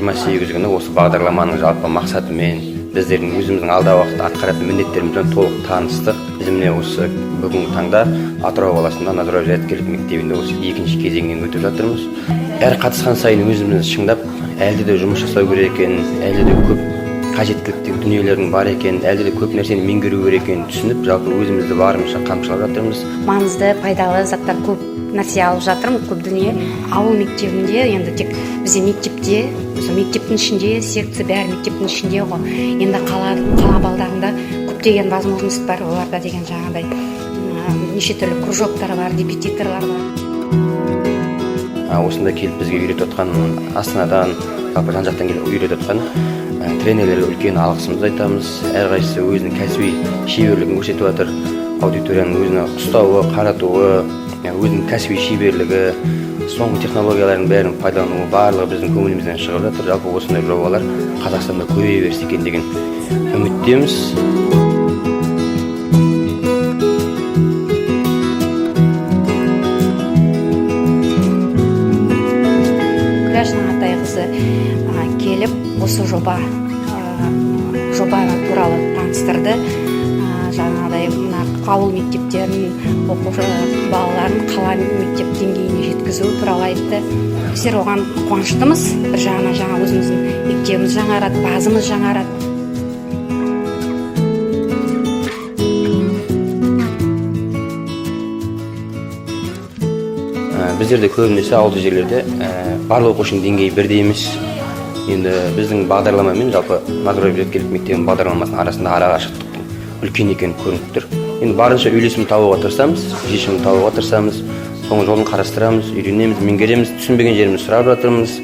28 күні осы бағдарламаның жалпы мақсатымен, біздердің өзіміздің алдағы уақытта атқаратын міндеттерімізбен толық таныстық. Біз міне осы бүгінгі таңда Атырау қаласында Назарбаев зияткерлік мектебінде осы екінші кезеңнен өтіп жатырмыз. Әр қатысқан сайын өзімізді шыңдап, әлде де жұмыс жасау керек екенін, әлде де көп қажеттіліктің дүниелердің бар екенін, әлде де көп нәрсені меңгеру керек екенін түсініп, жалпы өзімізді барынша қамшылап жатырмыз. Маңызды, пайдалы заттар, көп нәрсе алып жатырмын, көп дүние. Ауыл мектебінде енді тек бізде мектепте, осы мектептің ішінде секция, бәрі мектептің ішінде ғой. Енді қала балдарында көптеген возможность бар оларда деген, жаңағыдай неше түрлі кружоктар бар, репетиторлар бар. Осында келіп бізге үйретіп жатқан, Астанадан, жалпы жан жақтан келіп үйретіп жатқан тренерлерге үлкен алғысымызды айтамыз. Әрқайсысы өзінің кәсіби шеберлігін көрсетіп жатыр. Аудиторияның өзіне ұстауы, қаратуы, өзінің кәсіби шеберлігі, соңғы технологиялардың бәрін пайдалануы, барлығы біздің көңілімізден шығып жатыр. Жалпы осындай жобалар Қазақстанда көбейе берсе екен деген үміттеміз. Күләш Аңатайқызы келіп, осы жоба туралы таныстырды. Жаңағыдай мына ауыл мектептерінің оқушы балаларын қала мектеп деңгейіне жеткізу туралы айтты. Біздер оған қуаныштымыз. Бір жағынан, жаңа өзіміздің мектебіміз жаңарады, базамыз жаңарады. Біздерде көбінесе ауылды жерлерде барлық оқушының деңгейі бірдей емес. Енді біздің бағдарламамен, жалпы Назарбаев зияткерлік мектебінің бағдарламасының арасында арақашықтықтың үлкен екені көрініп тұр. Енді барынша үйлесім табуға тырысамыз, шешімін табуға тырысамыз, соның жолын қарастырамыз, үйренеміз, меңгереміз, түсінбеген жерімізді сұрап жатырмыз.